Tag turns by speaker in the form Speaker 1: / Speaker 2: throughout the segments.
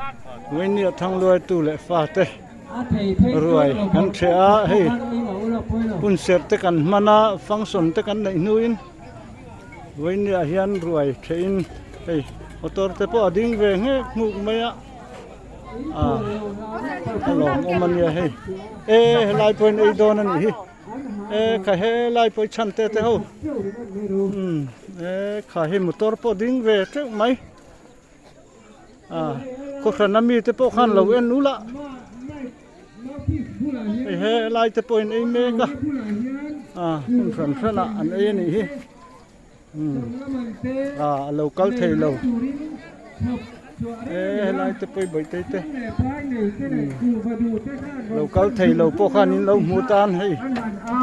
Speaker 1: Vawinia thangluaitu leh fate ruai kan ṭheh a hei hun serh te kan hman a function te kan neih hnuin vawinia hian ruai ṭhehin hei motor te pawh a ding ve nghek hmuk mai a ah a lawmawm a nia hei e helai pawhin ei dawn a nih hi. E kha helai pawh i chhan te te ho umm e kha hi motor pawh ding ve teuh mai a khawhran a mite pawh khan lo en ula hei helai te pawhin ei mek a a hmun hran hran ah an ei a nih hi. Umm ah a lo kal thei lo e helai te pawh hi bawihte te umm lo kal thei lo pawh khan in lo hmu tan hei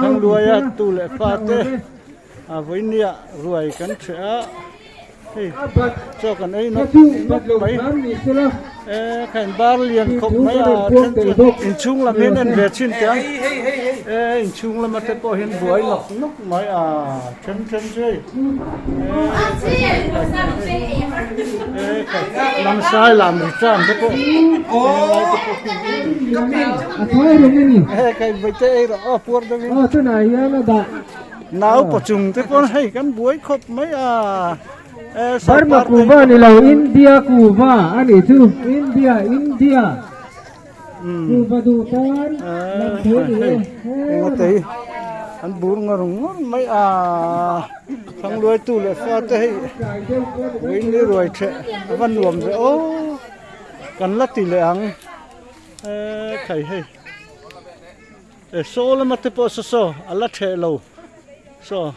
Speaker 1: Thangluaia tu leh fa te a vawinia ruai kan hreh a hei chaw kan ei nawk nawk mai e kha in bar lian khawp mai a then chu inchhung lam hian en ve chhin teh ang e inchhung lama te pawh hian buai nawk nawk mai a then then chu hei e kha lamsai lam ri tan te pawh helai te pawh e kha vaite ei rawh aw puar deuhin nau pachung te pawh hei kan buai khawp mai a.
Speaker 2: Burma kuva ni lo India kuva a nih chu India India kuva duh tan lam thei ni e
Speaker 1: engate hi an bur ngawr ngawr mai a thangluai tu leh fa te hei uini ruai theh a va nuam ve aw kan la ti leh ang e khai hei e saw lama te pawh saw saw a la theh lo saw.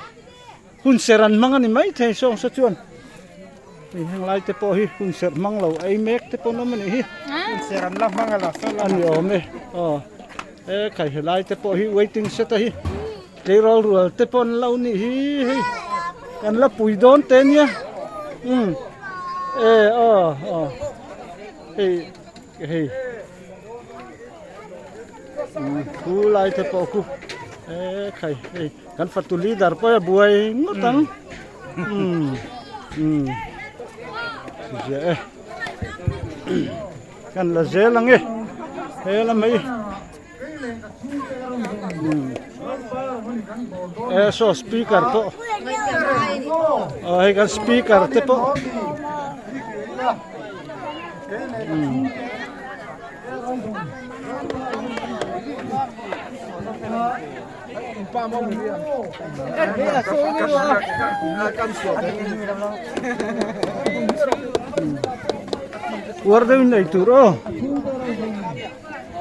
Speaker 1: Hun serh an hmang a ni maithei sawng sa chuan hei heng lai te pawh hi hun serh hmang lo ei mek te pawh an awm a nih hi.
Speaker 3: Hun serh an la hmang a la saw
Speaker 1: a ni awm e aw he khai helai te pawh hi waiting set a hi tleirawl rual te pawh an lo nih hi hei kan la pui dawn te nia umm e aw aw hei hei umm thu lai te pawh khu e khai hei. Kan fatu leader pawh a buai ngawt ang umm umm zia e kan la zel ang e he lam hi umm e saw speaker pawh aw hei kan speaker te pawh umm. Uar deuhin nei tur aw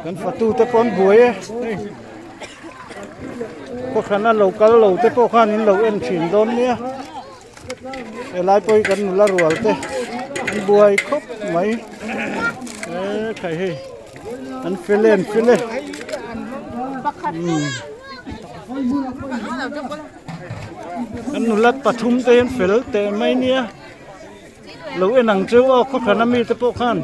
Speaker 1: kan fatu te pawh an buai e hei khawhran a lo kal lo te pawh khan in lo en thin dawn nia helai pawh hi kan nula rual te an buai khawp mai e khai hei. An fel e an fel e Kan nula pathum te hian fel teh mai nia lo en ang cheu aw khawthlan ami te pawh khan.